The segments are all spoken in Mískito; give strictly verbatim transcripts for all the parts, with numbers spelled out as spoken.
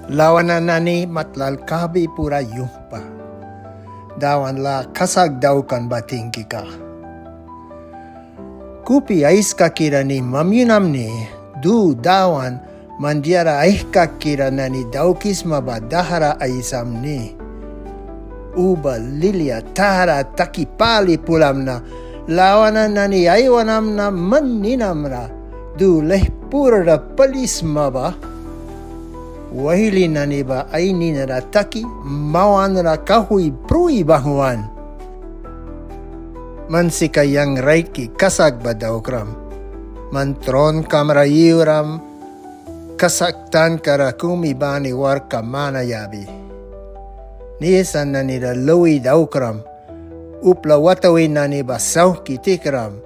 Lawana nani matlalkahbi pura yumhpa. Dawan lâ kasak daukan ba tingkika. Kupi aiskakira ni mamyunamni, du Dawan man diara aihkakkira nani daukisma ba dahra aisamni. Uba lilia tara taki pali pulamna, lawana nani aiwanamna man ninamra, du laih purara palisma ba. Waihli nani ba ai ninara taki mawanra kauhwi prui banghwan. Man sika yang raitki kasak ba daukram. Man tronkamra iwram, kasak tankara kumi bani warkka mana yabi. Nisan nanira lui daukram. Upla watawi nani ba sauhki tikram.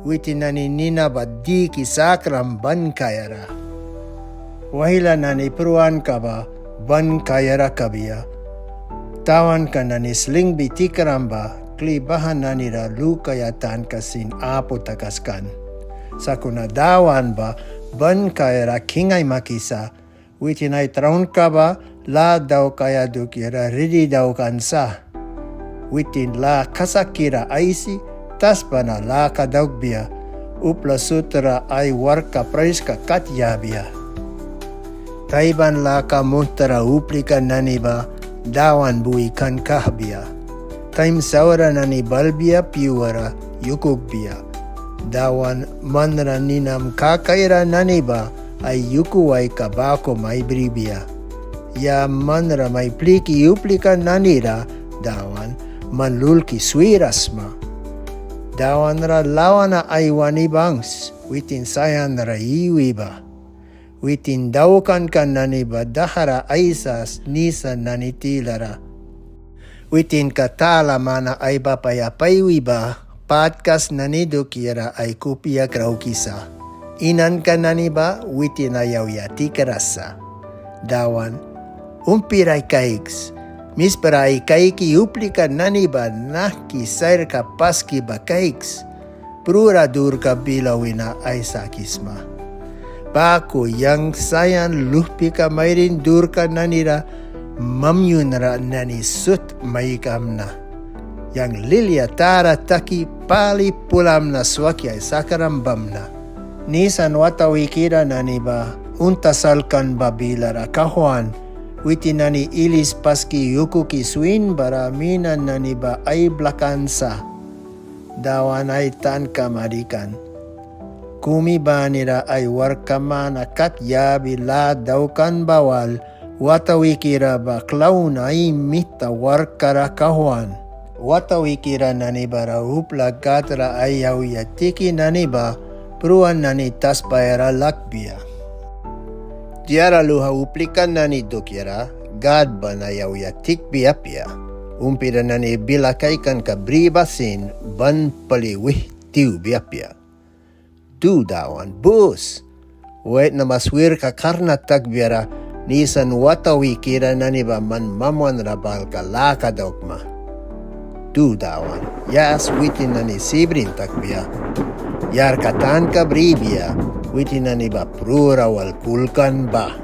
Witin nani nina ba diki sakram ban kaiara. Waihla nani pruanka ba ban kaiara kabia. Tawanka nani slingbi tikram ba kli baha nanira lukaia tanka sin apu takaskan. Sakuna Dawan ba ban kaiara king aimakisa. Witin ai traunka ba lâ daukaia dukiara ridi daukan sa. Witin lâ kasakkira aisi, tasba na laka daukbia. Upla sutra ai warkka praiska kat yabia. Taiban laka munhtara uplika nani ba Dawan bui kan kahbia. Taim saura nani balbia pyuara yukukbia. Dawan manra ninam kakaira nani ba ai yukuwaika baku mai bribia. Ya manra mai pliki uplika nanira Dawan man lulki swiras sma. Dawanra lawana aiwani banghws, witin Sayanra iwi ba. Witin daukanka nani ba dahra aisas nisan nani tilara. Witinka tala mana aibapaia paiwi ba patkas nani dukiara ai kupia kraukisa. Inanka nani ba witin ai auya tikras sa. Dawan, umpira ai kaiks. Mispara ai kaiki uplika nani ba nahki sairka paski ba kaiks. Prura durka bila wina ai sakisma. Baku yang Sayan luhpika mairin durka nanira mamyunra nani sut maikamna. Yang lilia tara taki pali pulamna swaki ai sakram bamna. Nisan watawikira nani ba unta salkan ba bilara kauhwan. Witin nani ilis paski yukuki swin bara mina nani ba ai blakan sa. Dawan ai tanka marikan. Kumi banira ai warkka mana kat yabi lâ daukan ba wal, watawikira ba klauna ai mihta warkkara kauhwan. Watawikira nani bara upla gadra ai auya tiki nani ba pruan nani tasbaira lakbia. Diara luha uplika nani dukiara Gâd ban ai auya tikbia apia. Umpira nani bila kaikanka bri ba sin ban pali wih tiwbia apia. Du Dawan, bus. Waitna ba swirka karna takbiara, nisan watawikira nani ba man mamwanra balka laka daukma. Du Dawan, yas witin nani sibrin takbia. Yarka tanka bribia, witin nani ba prura wal kulkan ba.